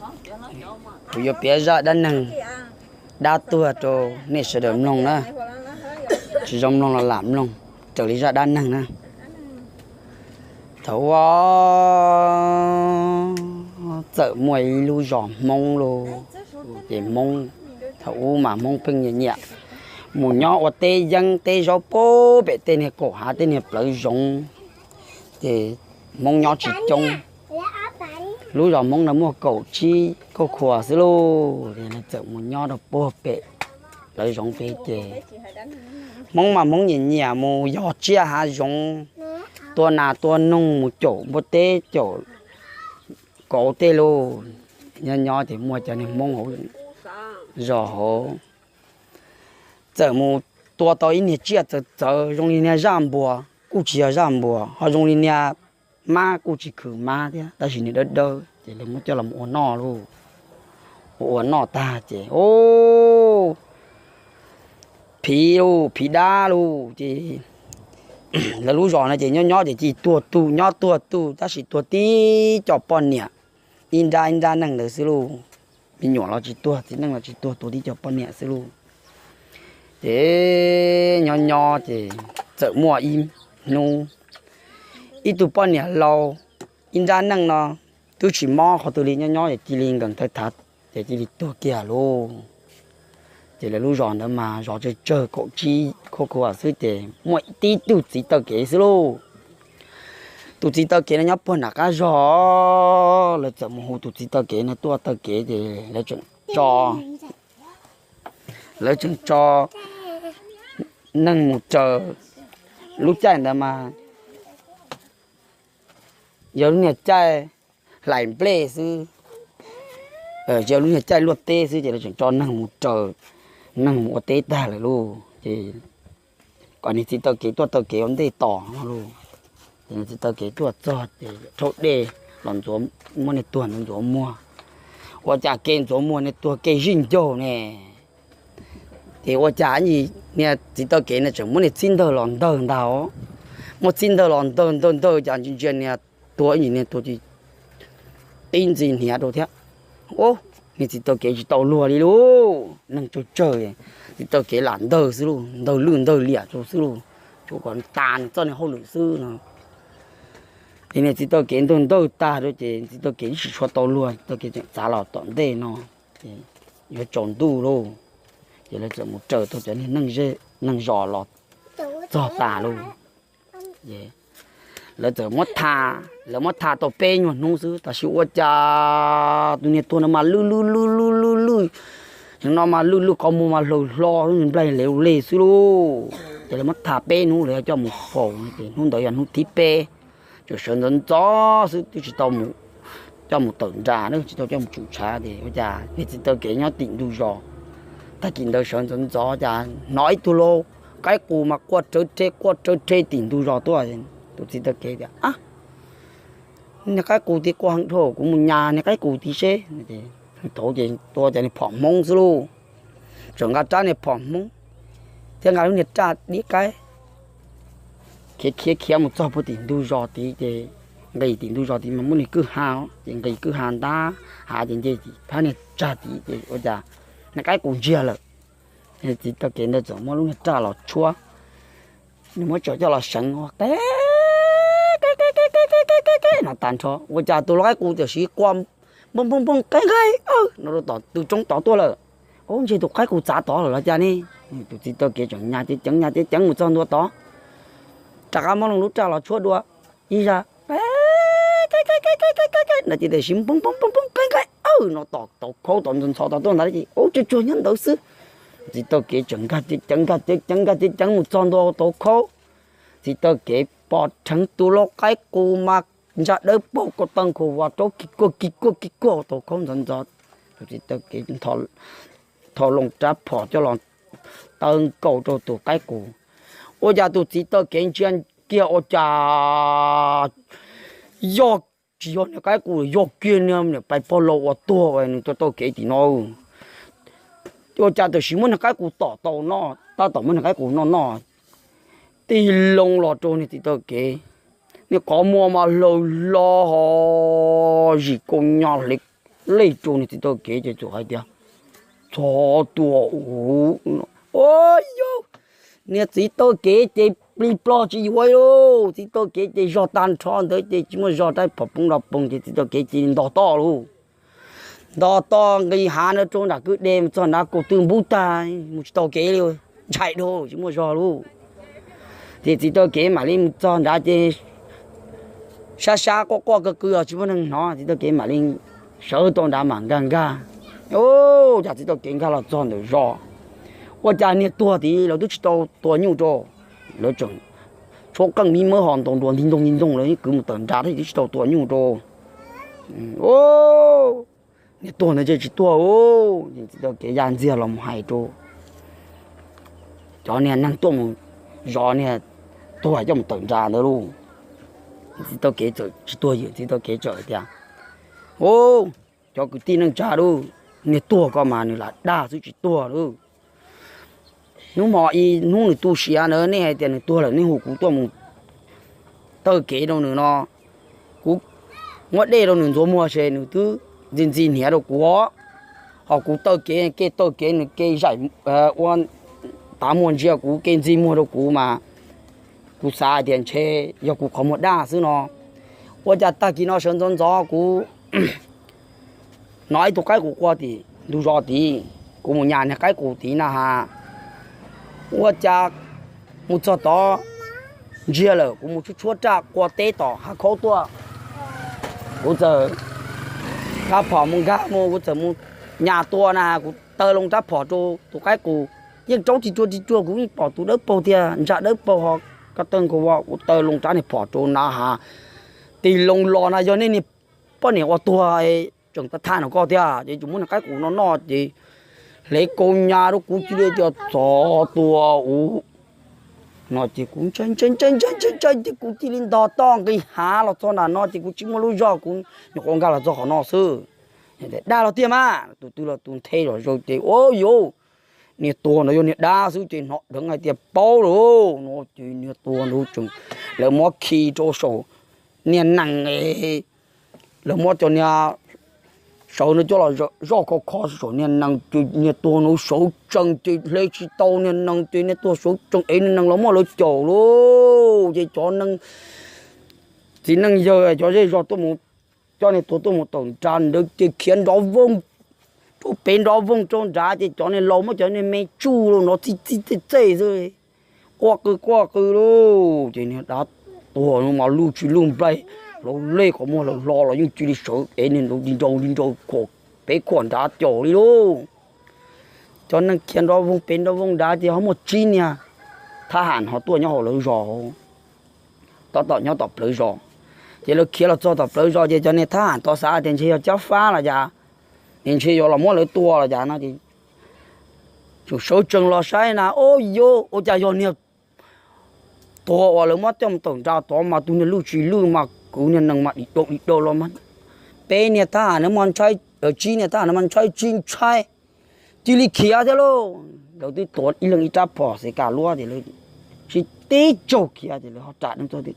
Kuv yuav piav zaj dab neeg dab tuag rau nej sawv daws mloog na. Tsis zoo mloog los lam mloog, raws li zaj dab neeg na. Thaum ub txawm muaj ib lub zos Hmoob lauj. Ces Hmoob, thaum ub mas Hmoob pheej nyiam nyiam mus nyob ua teb yeeb teb zaub pem tej niag kaum hav tej niag plawv zoov. Ces Hmoob nyob tsis coob. Lub zos Hmoob no muaj kaum tsib khub khua xwb lauj. Ces txawm mus nyob rau puag pem plawv zoov pem ces Hmoob mas Hmoob nyiam nyiam mus yos tsiaj hav zoov, tua nas tua noog, mus caum npua teb caum kauv tej lauj. Nyob nyob ces muaj cov niag Hmoob hauv zos hauv txawm mus tua tau ib niag tsiaj txawv txawv zoo li niag zaj npuas, kuj tsis yog zaj npuas, ho zoo li niag mab, kuj tsis khwv mab thiab, tab sis nws dawb dawb, ces lawv muab coj los ua noj lauj. Ua ua noj tag ces, o, phiv lauj, phiv dab lauj. Ces lawv lub zos no ces nyob nyob ces cia li tuag tus nyob tuag tus, tab sis tuag tib co poj niam, ib nrab ib nrab neeg ntawd xwb lauj. Me nyuam los tsis tuag, txiv neej los tsis tuag, tuag tib co poj niam xwb lauj. Ces nyob nyob ces txawm muaj ib hnub, ib tug poj niam laus, ib nrab neej no twb tsis mob qhov twg li, nyob nyob ces cia li nkees thawv thav, ces cia li tuag kiag lauj. Ces lawv lub zos ntawd mas zos tsawg tsawg kaum tsib khub khua xwb, ces muaj tib tug txiv taw kev xwb lauj. Tus txiv taw kev no nyob puag nram qab zog, lawv txawm mus hu tus txiv taw kev no tuaj taw kev, ces lawv tseem tso, lawv tseem tso neeg mus raws. Lub caij ntawd mas yog lub niag caij hlais nplej xwb, yog lub niag caij luaj teb xwb, ces lawv tseem tso neeg mus raws, neeg mus ua teb tag lawm lauj. Ces kom niag txiv taw kev tuaj taw kev ua ntej tos no lauj. Ces niag txiv taw kev tuaj txog ces rhaub dej los ntxuav, muab niag tuag ntxuav ntxuav muag. Ua cas kev ntxuav muag niag tuag kev zij ncaug ne. Ces ua cas niag txiv taw kev no tseem muab niag txhib ntawg los ntawg ntag. Muab txhib ntawg los ntawg ntawg ntawg cas ntsia ntsia niag tuag ib ntsis niag tuag tib ntxi hniav rau thiab. Ub, niag txiv taw kev tsis tau luag li lauj, neeg tsawg tsawg, txiv taw kev lam ntawg xwb lauj, ntawg lwj ntawg liam rau xwb lauj, tsuas kom tas nws txoj niag hauj lwm xwb no. Ces niag txiv taw kev ntawg ntawg tag rau ces txiv taw kev tsis tshua tau luag, txiv taw kev tseem txav los tom ntej no, ces yuav tsaus ntuj lauj. Ces lawv txawm mus raws tau cov niag neeg zos los txog tas lauj. Lawv txawm muab tha, lawv muab tha tau peb nyuag hnub xwb, tab sis ua cas tus niag tuag no mas lwj lwj lwj lwj lwj lwj, no mas lwj lwj qhov muag mas hlaws hlo, nplaig le le xwb lauj. Ces lawv muab tha peb hnub lawv coj mus faus, ces hnub ntawd yog hnub thib peb, tseem sawv ntxov ntxov xwb twb tsis tau coj mus tawm nra, tsis tau coj mus tsum tshav. Ces ua cas niag txiv taw kev nyob tim ntug zos, tag kis ntawd sawv ntxov ntxov cas hnov ib tug lau qaib qus mas quaj rhawv rhe quaj rhawv rhe tim ntug zos tuaj. Tus txiv taw kev tias, niag qaib qus tid quaj heev dhau, kuv mus nyas niag qaib qus tid seb. Thaum ces tua cov niag phom hmoob xwb lauj, tseem nqa rab niag phom hmoob thiab nqa lub niag raj dib qaib khiav khiav khiav mus txog puag tim ntug zos tid ces nqis tim ntug zos tid mas muaj niag kwj ha, ces nqis kwj ha ntab hav ces nce phab niag tsag tid ces ua cas niag qaib qus ntsiag lawm. Txiv taw kev ntawd txawm muab lub niag raj los tshuab, nws muab tso coj los seev, qe no tag nrho ua cas tus lau qaib qus tiam sis quaj npoo npoo npoo qe nqaij no rau tom tus roob tod tuaj lawm. Ub, ntshe tus qaib qus txav tod lawm los cas ne. Tus txiv taw kev tseem nyas ceev ceev nyas ceev ceev mus txog ntua tod, rov qab muab lub raj los tshuab dua ib zaj no ces tiam sis npoo npoo npoo npoo qe nqaij no tom tauv khaub tom ntxhov tod tuaj ntag ces ub, tsuag tsuag nyob ntawd xwb. Txiv taw kev tseem nkag ceev ceev nkag ceev ceev nkag ceev ceev mus txog ntua tauv khaub. Txiv taw kev pom dheev tus lau qaib qus mas ntsa dawb paug ko taw nkhaus vas raub kis kuag kis kuag kis kuag tauv khaub ntxhov ntxhov. Tus txiv taw kev tho loo rab phom coj los taw nkaus rau tus qaib qus. Ua cas tus txiv taw kev ntsia kiag ua cas yog, tsis yog niag qaib qus, yog kiag niag niam pais pog laus uas tuag nws taw taw kev tim no. Ua cas tam sim muab niag qaib qus tom tau noj, tab tom muab niag qaib qus noj noj, tig loo los rau niag txiv taw kev, niag qhov muag mas hlaws hlo ho zis kaus nyo hle lej rau niag txiv taw kev ces txawm hais tias, txog tua u, o yau, niag txiv taw kev ces plig plog tsis yuav lauj. Txiv taw kev ces zog tag nrho ntawd ces tsis muaj zog, rab phom poob nrov poog ces txiv taw kev cia li ntog toj lauj. Ntog toj nqis hav na rau nram kwj dej mus txog nrad kaum twg npub tag mus tsis tau kev li, ntshai dhau tsis muaj zog lauj. Ces txiv taw kev mam li mus txog nrad ces sab sab quaj quaj kaw kw los tsis muaj neeg hnov, txiv taw kev mam li sawv tau nrad mam nkag nkag. Cas txiv taw kev nkag los txog ntawm zos, ua cas niag tuag tid lawv twb tsis tau tua nyuj rau, lawv tseem tshuab qeej mib mawb ho ntaus nruas nti ntoo nti ntoo lawv kwv mus tawm nrad thiab twb tsis tau tua nyuj rau. Niag tuag ntawd tsis tuag, txiv taw kev ya ntxiag los mus hais rau cov niag neeg tuaj mus zov niag tuag coj mus tawm nrad ntawd lauj. Txiv taw kev txawm tsis tuag, yawm txiv taw kev txawm hais tias, u, cov kwv tij neej tsa lauj, niag tuag ko mas nws lam dag xwb tsis tuag lauj. Hnub hmo ib hnub nws tu siav ntawd nej hais tias nws tuag lawm nej hu kuv tuaj mus taw kev rau nws no, kuv muab dej rau nws ntxuav muag ces nws twb ntxi ntxi hniav rau kuv os. Ho kuv taw kev, kev taw kev nws kev zaim ua tav muag ntsia kuv, kev ntxi muag rau kuv mas kuv xav hais tias ntshe yog kuv qhov muag daj xwb no. Ua cas tag kis no sawv ntxov ntxov kuv hnov ib tug qaib qus qua tim ntug zos tid, kuv mus nyas niag qaib qus tid na has. Ua cas mus txog tod ntsiag lawm, kuv mus tshuab tshuab raj qua teb tom hav khaub tuaj, kuv txawm rab phom mus nkag mus, kuv txawm mus nyas tua na, kuv taw loo rab phom rau tus qaib qus, yeej raub ris rua ris rua, kuv yeej pom tus dawb paug tiag, ntsa dawb paug ho ko taw nkaus, kuv taw loo rab niag phom rau na has. Tig loo los na yog nej niag poj niam uas tuag tseem tag thaj no ko tiag, ces tseem muab niag qaib qus no noj ces hle kaus nyas rau kuv cia li tias txog tua u no ces kuv ntshai ntshai ntshai ntshai ntshai ces kuv cia li ntog toj nqis hav los txog nram no ces kuv tsis muaj lub zog, kuv nyuam qhuav nkag los txog qhov no xwb. Dab los tiag mas, tus twg los tus nthe zom zaws ces, o yau, niag tuag no yog niag dab xwb ces hnov dheev hais tias paub lawm no ces niag tuag ntawd tseem, lawv muab khi rau saum niag nees, lawv muab cov niag sawv no coj los zoj kho kho saum niag nees ces niag tuag ntawd sawv tsees ces hle tsis tau niag nees ces niag tuag sawv tsees es niag nees los muab lawv caum lauj. Ces cov neeg, txiv neej yawg cov zej zog tuaj mus coj niag tuag tuaj mus tawm nrad ntawd ces khiav nrov voog rau pem nrov voog rau nrad ces cov niag laus muab cov niag me tsuj los nrov txij txij txej txej xwb, quaj qw quaj qw lauj. Ces niag dab tuag no mas luj tsis luj nplaig, laus lej qhov muag laus hlo los yeej cia li sawv es niag nraud li nraud li nraud khuam pem khuam nrad caum li lauj. Cov neeg khiav nrov voog pem nrov voog nrad ces ho muaj tsib niag thab ham ho tuaj nyob hauv lawv zos, tab tom nyob tom plawv zos. Ces lawv khiav los txog tom plawv zos ces cov niag thab ham tod xav tias ntshe yog cab fab los cas, es ntshe yuav los muab lawv tua los cas no ces tseem sawv tsees los saib na, o yau, ua cas yog niag tuag uas lawv muab coj mus tawm nrad tod mas tus niag luj tsis luj mas kwv niag nees mas dim dau dim dau los mas peb niag thab ham no mas ntshai, tsib niag thab ham no mas ntshai tsis ntshai, cia li khiav thiab lauj. Lawv twb tuav ib leeg ib rab phom xes kas luab ces lawv sib tib tsaug khiav ces lawv ho ram neeg txog,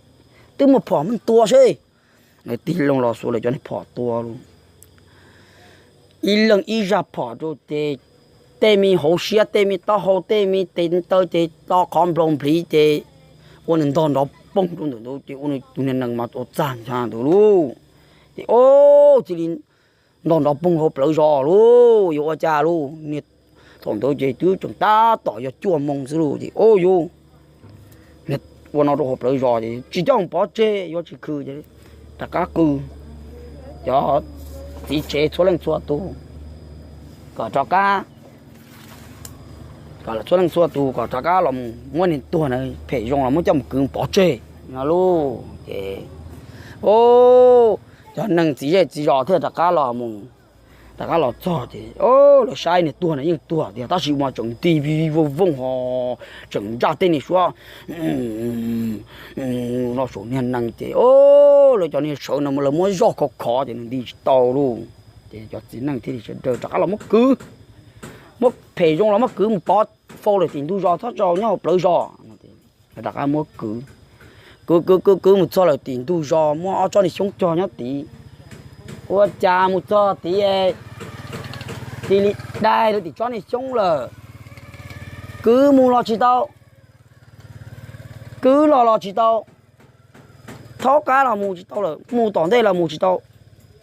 twb muaj phom muab tua seb. Lawv tig loo los xuas lawv cov niag phom tua lauj. Ib leeg ib zaj phom rau ces tej me hauv siab, tej me taub hau, tej me tes taw ces to qhov nplaus npliv ces ua nws ntog nrov poog rau ntawm ntawd ces ua nws tus niag nees mas ua txag ncha ntawd lauj. Ces o, cia li ntog nrov poog hauv plawv zos lauj. Yuav ua cas lauj, niag thaum ntawd ces twb tseem tab tom yog cuaj moo xwb lauj. Ces o yau, ua no rau hauv plawv zos ces tsis coj mus pov tseg yuav tsis khw ces rov qab qw cov txiv tsev txhua leej txhua tus kom rov qab, kom txhua leej txhua tus kom rov qab los mus muab niag tuag na phem zoo los muab coj mus kwv pov tseg no lauj. Ces o, cov neeg txiv zej txiv zos thiaj rov qab los mus, rov qab los txog ces o, lawv saib niag tuag na yeej tuag tiag tab sis mas tseem nti vij vij vooj vooj ho tseem ntsaj tej niag suab no saum niag nees ces o, lawv cov niag sawv no lawv muab zoj khov khov ces nws nti tsis tau lauj. Ces cov txiv neej thiaj li sawv daws rov qab los muab kwv, muab phem zoo los muab kwv mus pov faus lawm tim ntug zos txhob tso nyob hauv plawv zos. Rov qab muab kwv, kwv kwv kwv kwv mus txog lawm tim ntug zos muaj ob tsob niag xyoob cog nyob tid. Ua cas mus txog tid cia li dai rau tim tsob niag xyoob lawm. Kwv mus los tsis tau, kwv los los tsis tau, thaub qab los mus tsis tau lawm, mus tom ntej los mus tsis tau.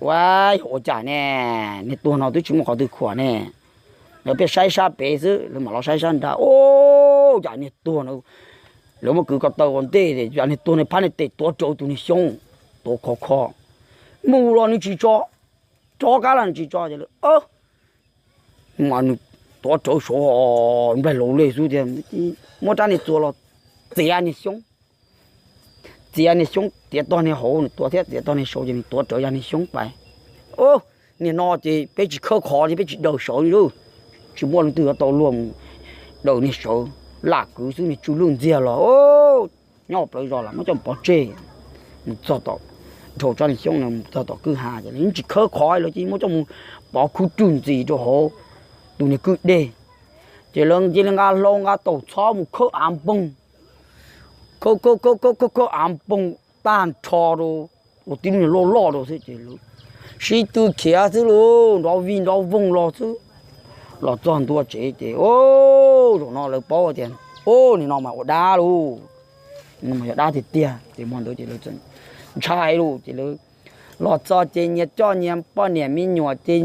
Ua, yog ua cas ne? Niag tuag no twb tsis muaj qhov twg khuam ne. Lawv pheej saib sab pem xwb, lawv mam los saib sab nrad. Ua cas niag tuag no, lawv muab kwv ko taw ua ntej, cas niag tuag no phab niag tes tuav rawv tus niag xyoob, tuav khov kho. Mus los nws tsis tso, rov qab los nws tsis tso, ces lawv, mas nws tuav rawv saud nplaig laus li xwb tiag. Muab rab niag txuas los txiav niag xyoob, txiav niag xyoob tiav tog niag hauv, nws tuav thiab txiav tog niag saud, ces nws tuav rawv ya niag xyoob pais. Niag no ces peb tsis khawb qhov li, peb tsis daws saud li lauj. Tsis muaj leej twg yuav tau luag mus daws niag saud, lam kwv xwb, niag tsw lwj ntxiag los nyob plawv zos los muab coj pov tseg. Mus txog tom, dhau tsob niag xyoob no mus txog tom kwj ha ces lawv tsis khawb qhov, lawv cia li muab coj mus pov khub rwg ntxiv rau hauv tus niag kwj dej. Ces lawv cia li nqa hlau nqa taus txhob mus khawb av npoog, khawb khawb khawb khawb av npoog tag nrho rau, ua tib lub niag loj loj rau xwb ces lawv sib tw khiav xwb lauj, nrov vij nrov voog los xwb. Los txog ntua tsev ces, zaum no lawv paub tias, ua, nim no mas ua dab lauj, nim no mas yog dab tiag tiag. Ces hmo ntawd ces lawv txawm ntshai lauj, ces lawv los txog ces nyias coj nyias poj niam me nyuam ces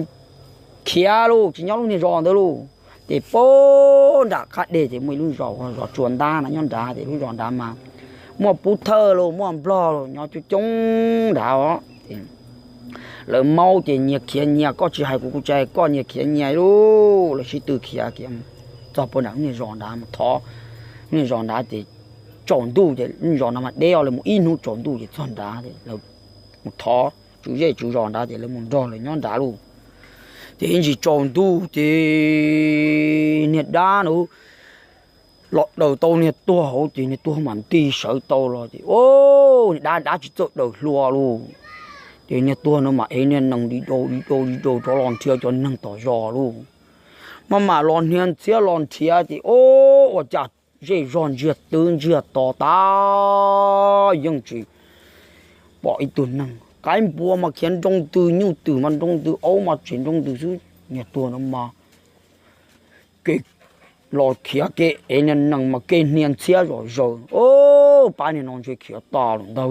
khiav lauj, tsis nyob lub niag zos ntawd lauj. Ces puag nram qab deg ces muaj ib lub zos ua zos Tsua Ntab no nyob nrad, ces lub zos nrad mas muaj Pub Thawj los muaj Nplog los nyob coob coob nrad os. Lawv maub ces nyias khiav nyias, koj tsis hais kuv kuv tsis hais koj, nyias khiav nyias lauj. Lawv sib tw khiav khiav txog puag nram lub niag zos nrad mus thov. Lub niag zos nrad ces tsaus ntuj ces lub zos no mas deb os, lawv mus ib hnub tsaus ntuj ces txog nrad ces lawv mus thov tswv zej tswv zos nrad ces lawv mus nrog lawv nyob nrad lauj. Ces ib ntsis tsaus ntuj ces niag dab no los daws tau niag tuag hauv ces niag tuag mam nti sawv tau los ces, ua, niag dab dab tsis txawj daws hlua lauj. Ces niag tuag no mam ev niag nees di dau di dau di dau rov los nrhiav cov neeg tom zos lauj. Maj mam los hnia ntxhiab los nrhiav ces, ua, ua cas zej zog ntsiag twb ntsiag to tas yeej tsis pom ib tug neeg. Qaib npua mas khiav nroo ntws, nyuj twm mas nroo ntws, aub mas tseem nroo ntws xwb. Niag tuag no mas ke los khiav ke ev niag nees mas ke hnia ntxhiab zom zaws. Pab niag no ntshe khiav tas lawm ntag,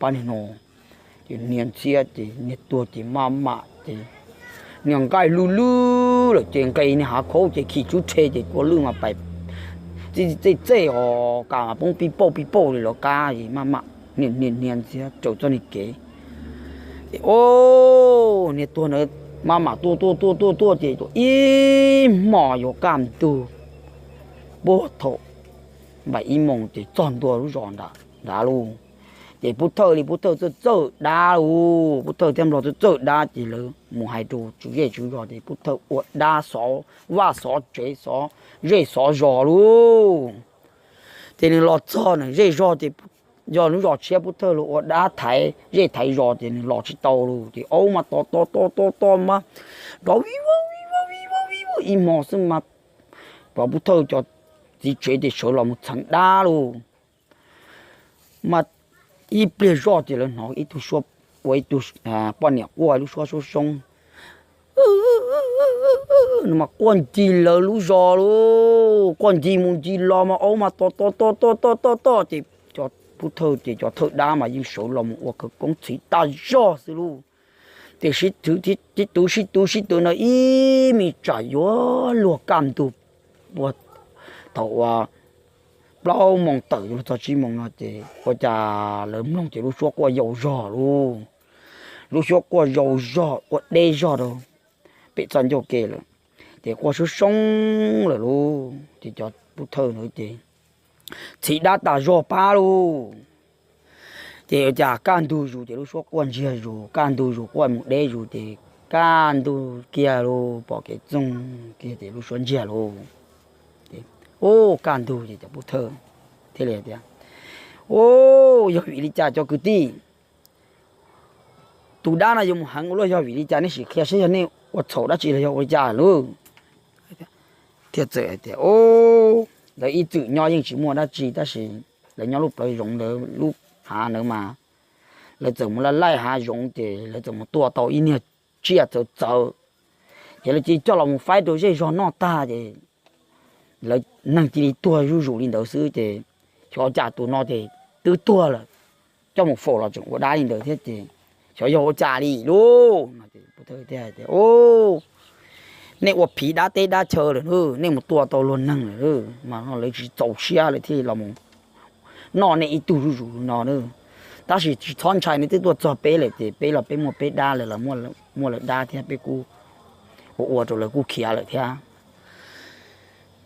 pab niag no. Ces hnia ntxhiab ces niag tuag ces maj mam ces niag nqaij lwj lwj lawm ces nqis niag hav khaub ces khi tsub rhe ces kua lwj mas pais txej txej os, kas mas poob pij pauj pij pauj li lawv qab es maj mam hnia hnia ntxhiab raws txoj niag kev. Ces, ua, niag tuag na maj mam tuaj tuaj tuaj tuaj tuaj ces tuaj ib hmos yuav kaj ntug, puag thaum npaim ib moos ces txog ntua lub zos nrad lauj. Ces Pub Thawj li Pub Thawj txawj txawj dab lauj, Pub Thawj thiab Nplog txawj txawj dab ces lawv mus hais rau tswv zej tswv zos ces Pub Thawj ua dab xov vaj xov tsev xov zej xov zos lauj. Ces nws los txog nws zej zog ces yog lub zos tshiab Pub Thawj los ua dab thaiv zej thaiv zos ces nws los tsis tau lauj. Ces aub mas tom tom tom tom tom mas nrov vij vog vij vog vij vog vij vog ib hmo xwb mas, pom Pub Thawj cov txiv tsev ces sawv los mus txheev dab lauj. Mas ib pliag zoj ces lawv hnov ib tug suab, ua ib tug poj niam quaj lub suab soob soob, no mas quaj ncig lawv lub zos lauj. Quaj ncig mus ncig los mas aub mas tom tom tom tom tom tom tom ces cov Pub Thawj ces cov thawj dab mas yeej sawv los mus ua khawv koob txhiv tas zog xwb lauj. Ces sib tw sib tw sib tw na ib me tsam yuav luag kaj ntug, ua thaum ua plaub moos tawm yuav luag txog tsib moos no ces ua cas lawv mloog ces lub suab quaj yau zog lauj. Lub suab quaj yau zog quaj deb zog rau pem txoj ncauj ke lawm, ces quaj soob soob lawm lauj. Ces cov Pub Thawj ntawd ces txhiv dab tas zog pab lauj. Ces ua cas kaj ntug zus ces lub suab quaj ntsiag zus, kaj ntug zus quaj mus deb zus ces kaj ntug kiag lauj, pom kev txoog kiag ces lub suab ntsiag lauj. Ua kaj ntug ces cov Pub Thawj thiaj li tias, Ua, yog vim li cas cov kwv tij, tus dab no yuav mus heev ua luaj, yog vim li cas nej sim qhia saib yog nej ua txhaum dab tsi los yog ua li cas lauj? Thiaj txawm hais tias, Lawv ib txwm nyob yeej tsis muaj dab tsi tab sis lawv nyob lub plawv zoov ntawd lub hav ntawd mas lawv txawm mus laij laij hav zoov ces lawv txawm mus tua tau ib niag tsiaj txawv txawv, ces lawv cia li coj los mus faib rau zej zog noj tag ces lawv neeg cia li tuag zuj zus li ntawd xwb ces xyov cas tus no ces twb tuag lawm, coj mus faus los tseem ua dab li ntawd thiab ces xyov yog ua cas li lauj. Nej ua phiv dab teb dab chaw lawm, nej mus tua tau luag neeg lawm mas no lawv tsis txaus siab lawv thiaj los noj nej ib tug zuj zus li no. Tab sis tsis txhob ntshai, nej twb tuaj txog peb lawm ces peb los peb muaj peb dab lawm, muaj lawv dab thiab peb kuj ua ua rau lawv kuj khiav lawm thiab.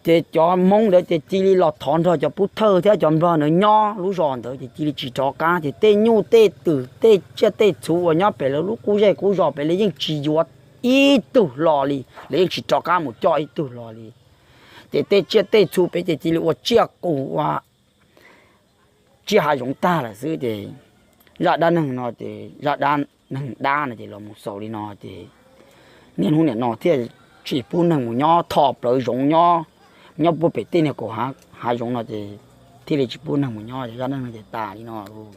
Ces cov Hmoob ntawd ces cia li los thov nrog cov pub thawj thiab cov Nplog ntawd nyob lub zos ntawd ces cia li tsis rov qab ces tej nyuj tej twm tej tsiaj tej txhu uas nyob pem lawv lub qub zej qub zos pem lawv yeej tsis yuav ib tug hlo li, lawv yeej tsis rov qab mus coj ib tug hlo li. Ces tej tsiaj tej txhu pem ces cia li ua tsiaj qus ua tsiaj hav zoov tag lawm xwb ces zaj dab neeg no ces zaj dab neeg dab no ces los mus xaus li no ces niaj hnub nim no thiaj tsis pub neeg mus nyob tho plawv zoov nyob, nyob puag pem tej niag kaum hav zoov no ces thiaj li tsis pub neeg mus nyob ces zaj dab neeg no ces tas li no lauj.